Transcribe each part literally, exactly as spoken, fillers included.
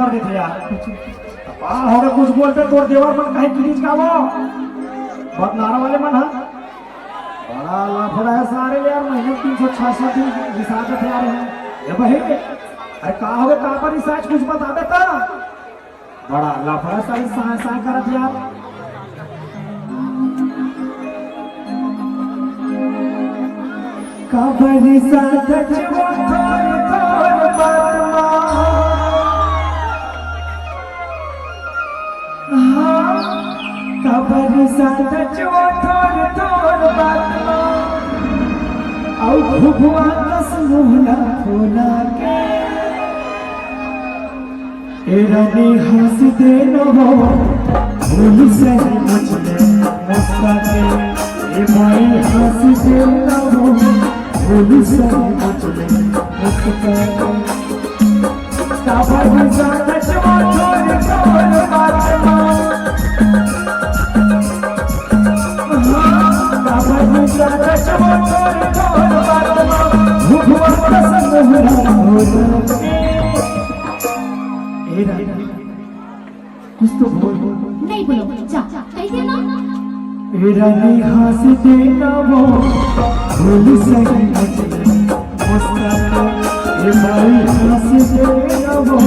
कर देथे यार। का होगे, कुछ बोलबे तोर देवर मन कहीं की चीज का वो बदनारा वाले मन ह। बड़ा लफड़ा है सारे यार, महीने तीन सौ छह सौ दिन रिसात है यार। ये भाई, अरे का होगे, का पर रिसात कुछ बताबे त। बड़ा लफड़ा सारे साय साय करत यार। काबर साथच वो थोर थोर बात मा। हाँ, काबर साथच वो थोर थोर बात मा। अउ घुघुआ कस मुहला फुला के। ए रानी हंस दे न वो, भूल सही मुझले मुस्का के। ए भाई हंस दे न वो, भूल सही मुझले मुस्का के। काबर साथच वो थोर थोर बात मा। हाँ, काबर साथच वो थोर थोर बात मा। घुघुआ कस मुहला फुला के। ए रानी, कुछ तो बोल। नहीं बोलो, जा, कही दे ना। ए रानी हंस दे ना वो, भूल सही मुझले मुस्का के। ए भाई हंस दे ना वो,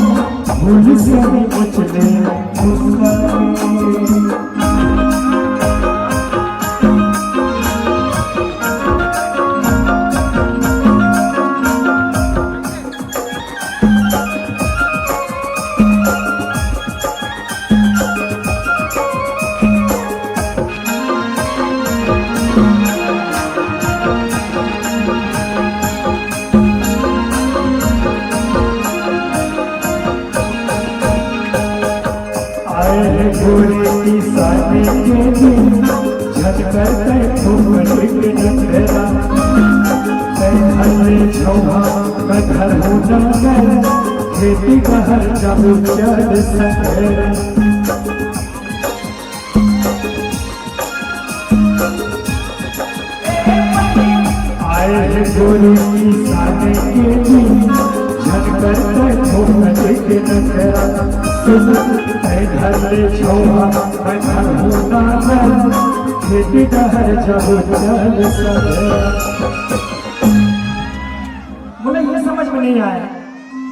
भूल सही मुझले मुस्का के। आए हे गोरे किसानी के दिन, झटकर तै फूफट के नखरा। तै घर ले छौहा, मैं घर हूँ नंगर, खेती डहर जाबो चल सकेरा। आए हे गोरी किसाने के दिन, झटकर तै फूफट के नखरा। सुन, तै घर ले छौहा, मैं घर हूँ नंगर, खेती डहर जाबो चल सकेरा। मोला ये समझ में नहीं आया,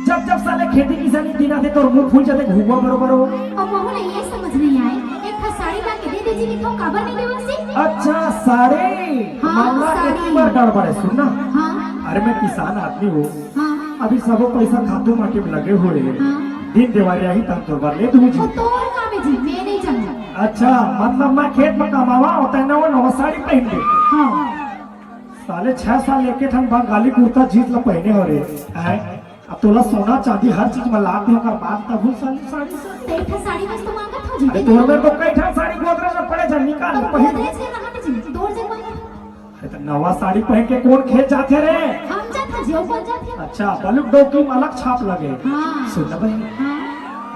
जब जब साले खेती किसानी दिन आथे, तोर मुंह फूल जाथे, घुघुआ बरोबर हो। अब मोला ये समझ नहीं आए, एक ठा साड़ी ला के दे दे जी, कि थो काबर नहीं देवस जी? अच्छा, साड़ी। हाँ, मामला साड़ी। एक बार गड़बड़ है, सुन ना। हाँ। अरे, मैं किसान आदमी हूँ। हाँ। अभी सबो पैसा खातू माटी में लगे हुए हैं। हाँ। दिन देवारी आही तब तोर बर ले दूँ जी। वो तोर काम है जी, मैं नहीं जानूँ। अच्छा, मतलब मैं खेत में कमावा होता है ना, वो नवा साड़ी पहन के। हाँ। साले छह साल एके ठन बंगाली कुर्ता जींस ला पहिने हो रे, हैं? अब तोला सोना चांदी हर चीज में लात दे, ओकर बाद तब साली साड़ी से। ते एक ठन साड़ी बस तो मांगत हो जी। अरे तोर मेर तो कई ठन साड़ी गोदरेज में पड़े जा, निकाल तो पहन। गोदरेज के कहाँ पे जी? तोर जब मांगत हो। अरे तो नवा साड़ी पहन के कौन खेत जाथे रे? हम जाथे, जेऊ कौन जाथे? अच्छा, बलुक डौकी में अलग छाप लगे। हाँ। सुन ना बहन, हाँ।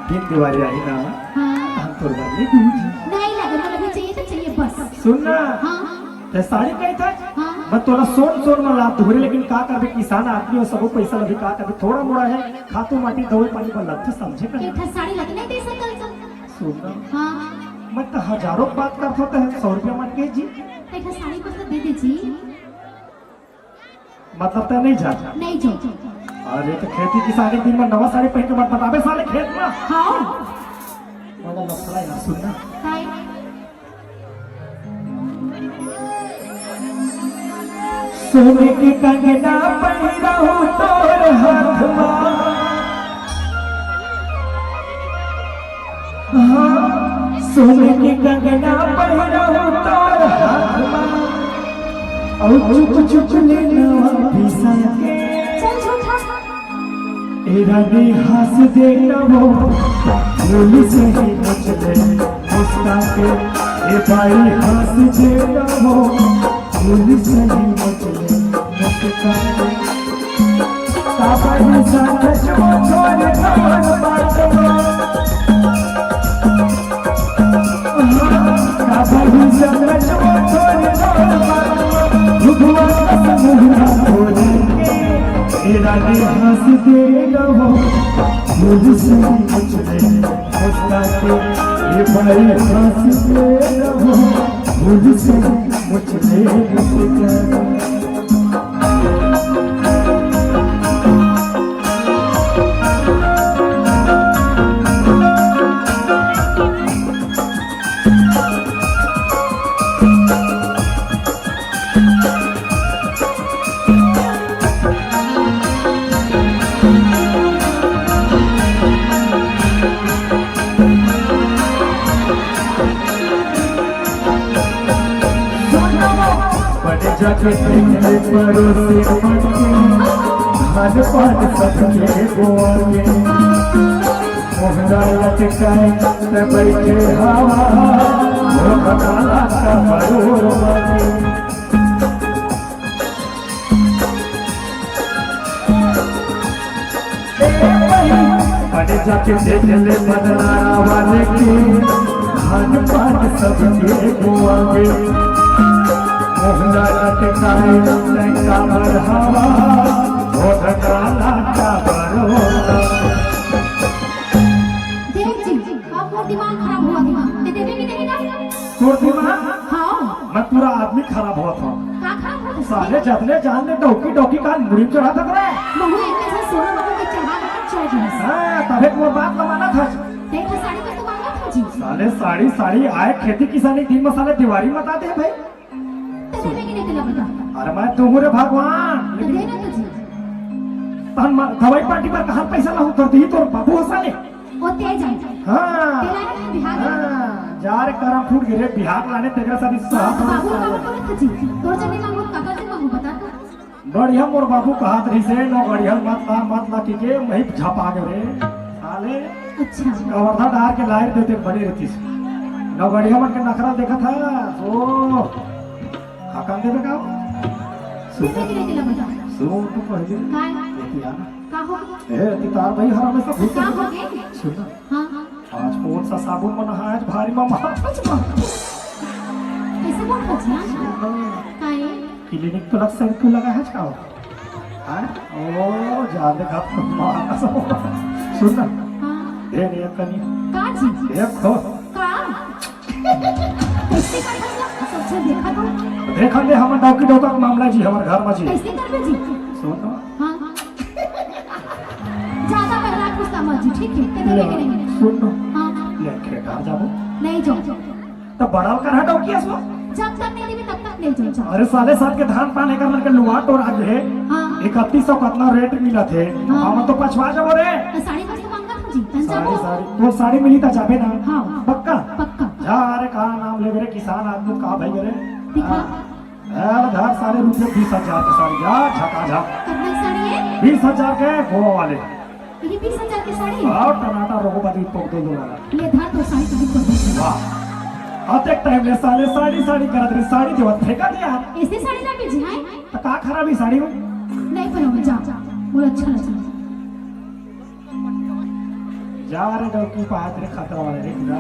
दिन देवारी आही ना, हाँ। हम तोर बर ले दूँ जी। नहीं लगे, मतलब चाहिए तो चाहिए बस। सुन ना। हाँ। ते साड़ी कही था? हाँ। मैं तोला सोन सोन में लात दूँ रे, लेकिन का करबे, किसान आदमी हो, सबो पैसा लभी का करबे, थोड़ा मोड़ा है, खातू माटी दवाई पानी पर लगथे, समझे कर। एक ठा साड़ी ला के नहीं दे सकल का? सुन ना। हाँ। मैं तो हजारों बात करत हों, ते सौ रुपया मांग के जी। एक ठा साड़ी बस तो दे दे जी। मतलब ते नहीं जा? नहीं जा। अरे तो खेती किसानी दिन में नवा साड़ी पहन के मत बताबे साले खेत में। हाँ। बड़ा लफड़ा यार, सुन ना। काय? सोने के कंगना पहिराहूँ तोर हाथ मा। हाँ, सोने के कंगना पहिराहूँ तोर हाथ मा। अउ चुप चुप ले नवा पिसा के। चल झूठा। ए रानी हंस दे ना वो, भूल सही मुझले मुस्का के। ए भाई हंस दे ना वो, भूल सही मुझले मुस्का के। काबर साथच वो थोर थोर बात मा। काबर साथच वो थोर थोर बात मा। घुघुआ कस मुहला फुला के। रानी हंस दे रहो, मुझसे कुछ नहीं मुस्काते। ये भाई हंस दे रहो, मुझसे कुछ नहीं मुस्काते। बड़े जाके देख ले पड़ोसी मन के, धान पान सबके बोआ के। मोहरा लटकाए त बैठे हवा, मोहरा का बरोर मांगे। बड़े जाके देख ले बदनारा वाले के, धान पान सबके बोआ के। मोहरा लटकाए त काबर हवा, मोहरा का बरोर। देख जी, अब मोर दिमाग खराब हुआ दिमाग। ते देबे कि नहीं ना? तोर दिमाग? हाँ। मैं पूरा आदमी खराब हुआ था। का खराब हुआ था? साले जतने जान ले डौकी डौकी कान मुड़ी में चढ़ा तक रे। महू एक के साथ सोना बाबू के चढ़ा के चढ़ गया। हाँ, तबे मोर बात ला माना था। देख साड़ी तो मांगा था जी। साले साड़ी, साड़ी आए खेती किसानी दिन में साले दिवाली मता दे भाई। ते देबे कि नहीं तेला बता। अरे मैं तुहूँ रे भगवान। ते दे ना तो जी। तहन म-, दवाई पार्टी पर कहाँ पैसा लाहूँ कर दी तोर बाबू हंसा ले। ओ ते जान। हाँ। तेला ना बिहार। हाँ, जा रे करम फूट गे रे बिहार लाने तेकरा साथ तो सहत बाबू हंसा बाबू ले। बोलत था जी। तोर जने मांगू काका जी मांगू बता तो। बढ़िया मोर बाबू कहत रहिसे, नौगढ़िया मत ला, मत ला, कि के मही झपा गे रे। साले। अच्छा। कवर्धा डार के लायर देते बने रहतीस। नौगढ़िया मन के नखरा देखत हा। ओ। हकन देबे का? सुन। सुन तो पहले। काय? एती आना। का हो? ए, एती तार भाई हर हमेशा घुस का हो गे? सुन ना। हाँ, हाँ। आज कौन सा साबुन म नहाए, आज भारी म मार। कैसे बोल बचिया? हाँ। काय? क्लिनिक प्लस शैम्पू लगा है का? हाँ? ओ, जान दे का मार। सुन ना। हाँ। ए, रे कनी। का जी? ए, खो। का? कैसे का? अच्छा, देखा तो। देखा दे, हमर डौकी डौका के मामला जी, हमर घर में जी। कैसे करबे जी? सुन ना। हाँ। ज्यादा बहरा कुछ समझ, ठीक है? ते देबे कि नहीं? सुन ना। हाँ। ले, खेत आ जाबो। नहीं जाओ। तो बड़ा कर हटाओ किया सो? जब तक नहीं देबे, तब तक नहीं जाओ। अरे साले साल के धान पान एकर मन के लुआ टोरा गे हे। हाँ। इकतीस सौ कतना रेट मिलत हे। हाँ। हम तो पछवा जाबो रे। तो साड़ी मस्त मांगा था जी, तन साड़ी, जाबो। साड़ी। तो साड़ी मिली त जाबे ना। हाँ। पक्का? पक्का। जा रे, का नाम लेबे रे, किसान आदमी का भाई रे। दिखा। हाँ। ए, धर साले रुपये बीस हजार के साड़ी, जा, झका झक। कितना साड़ी है? बीस हजार के गोवा वाले। ये बीस हजार के साड़ी? आओ, टनाटा रोको बाजी पोक दो, दो वाला। ले धर तो साड़ी कभी को दे। वाह। अतेक टाइम ले साले साड़ी, साड़ी करत रहे, साड़ी देवत फेंका दिया। ऐसे साड़ी ना बेची है? तो का खराबी साड़ी में? नहीं पहनो, जा, जा। बोला अच्छा लगा। जा रे डौकी पात रे खतरा वाले रे पूरा।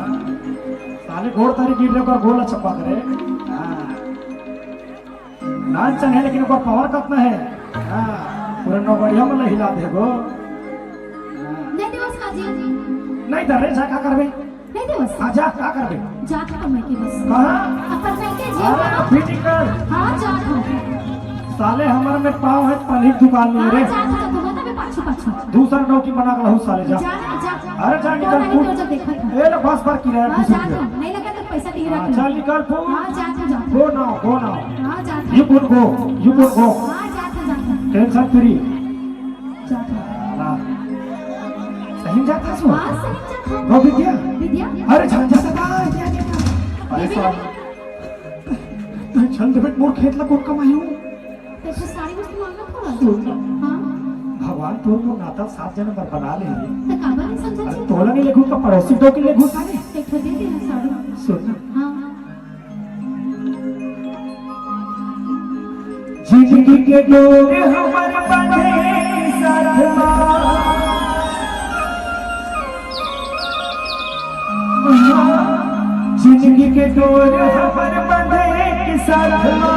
साले गोड़ तारी गिर रे कर गोला चप्पा करे। हाँ। नाच चल है लेकिन ओकर पावर कतना है? हाँ, पूरा नौगढ़िया में हिला देबो। हाँ। नहीं देवस का जी। नहीं दे रे, जा का करबे? नहीं देवस। हाँ, जा का करबे? जात हूँ मैं के बस। कहाँ? अपन मैं के जी। अरे, फिटिंग कर। हाँ, जात हूँ। साले हमर में पाँव है, पनीर दुकान में रे। हाँ, जात हूँ, जात हूँ, मैं पाछू, पाछू। दूसरा नौकी बना के रहू साले, जा। जा, जा। अरे, जा, निकल, नहीं तू। तो जो देखा था। ए, ले, बस पर किराया हाँ, बीस रुपया। जात हूँ। नहीं लगा तो पैसा दिए हाँ, रख। चल निकल, पू। हाँ, जात हूँ, जात हूँ। Go now, go now। हाँ, जात हूँ। You could go, you could go। हाँ, जात हूँ, जात हूँ। Tension free। जात हूँ। हाँ। सही में जात हस वो? हाँ, सही में जात हूँ। वो विद्या? विद्या? अरे, जान जाता था, क्या, क्या, क्या? अरे, ये भी sorry। नहीं, चल, देख, मोर खेत ला कोट कमाई हूँ। तो फिर साड़ी मस्त मांगा थोड़ा। सुन ना। हाँ। भगवान तोर मोर नाता सात जन्म बर बना ले रे। तो काबर नहीं समझा अरे जी? तोला नहीं लेगू का पड़ोसी डौकी लेगू सारे। एक ठो दे दे ना साड़ी। सुन ना। हाँ। जिंदगी के डोर हमर बंधे साथ मा। जिंदगी के डोर हमर बंधे के साथ मा।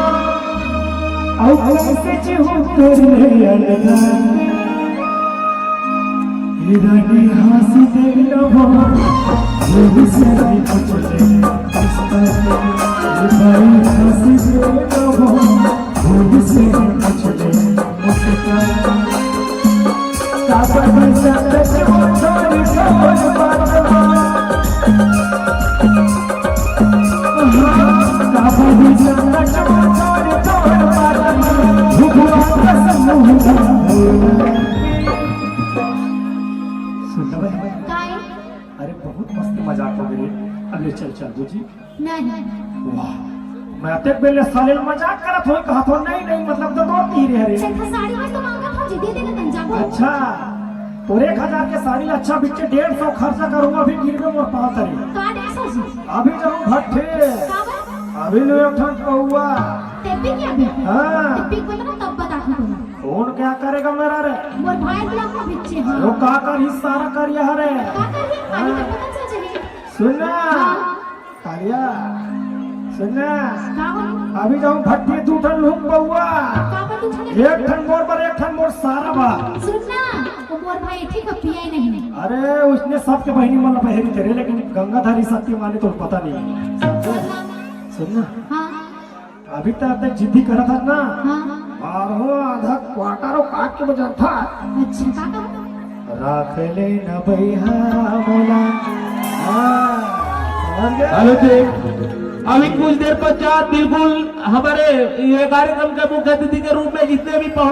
अउ कैसे जीहूं तोर ले अलगा के रानी हंसी दे रहो, भूल से नहीं कुछ ले, ये भाई हंसी दे रहो, भूल से नहीं कुछ ले, मुस्कान। का पता चलत वो छोरी छोरी बात। सुन ना भाई, काय? अरे बहुत मस्त मजाक हो गई। अबे चल चल बुझी। नहीं। वाह, मैं अतेक बेले साले ल मजाक करत हों, कहा थो नहीं नहीं, मतलब तो दौड़ती ही रह रही। चल, साड़ी में तो मांगा था जी, दे देना तन जाबो। अच्छा, तोर एक हजार के साड़ी ला अच्छा बिच्चे डेढ़ सौ खर्चा करूंगा, अभी गिरबे मोर पाँव तरी। का डेढ़ सौ जी? अभी जाऊं भट्ठे। का बा? अभी ले एक ठन पौवा। तेबी क्या बे? हाँ। तेबी बोला ना तब बता दूं तुम्हें। कौन क्या करेगा मेरा रे? मोर भाई ब्लॉक में बिच्चे, हाँ। वो का कर ही सारा कर यह रे? का कर ही? पानी का पता चल जाए। सुन ना। हाँ। कालिया, सुन ना। का हो? अभी जाऊं भट्टी दू ठन लूम पौवा। का बा दू ठन? एक ठन मोर बर, एक ठन मोर सारा बर। सुन ना, वो मोर भाई ठीक है, पिया ही नहीं। अरे, उसने सबके बहिनी मन ला बहेरी तेरे, लेकिन गंगाधारी शक्ति माने तो पता नहीं। सुन ना। हाँ। अभी तक तक जिद्दी करत हस ना। हाँ। और हो आधा क्वार्टर काट के बजाता। अच्छा, का का? राख ले न भैया मोला। हाँ, समझ गए? हेलो जी, अभी कुछ देर पश्चात बिल्कुल हमारे ये कार्यक्रम के मुख्य अतिथि के रूप में जितने भी पहुंच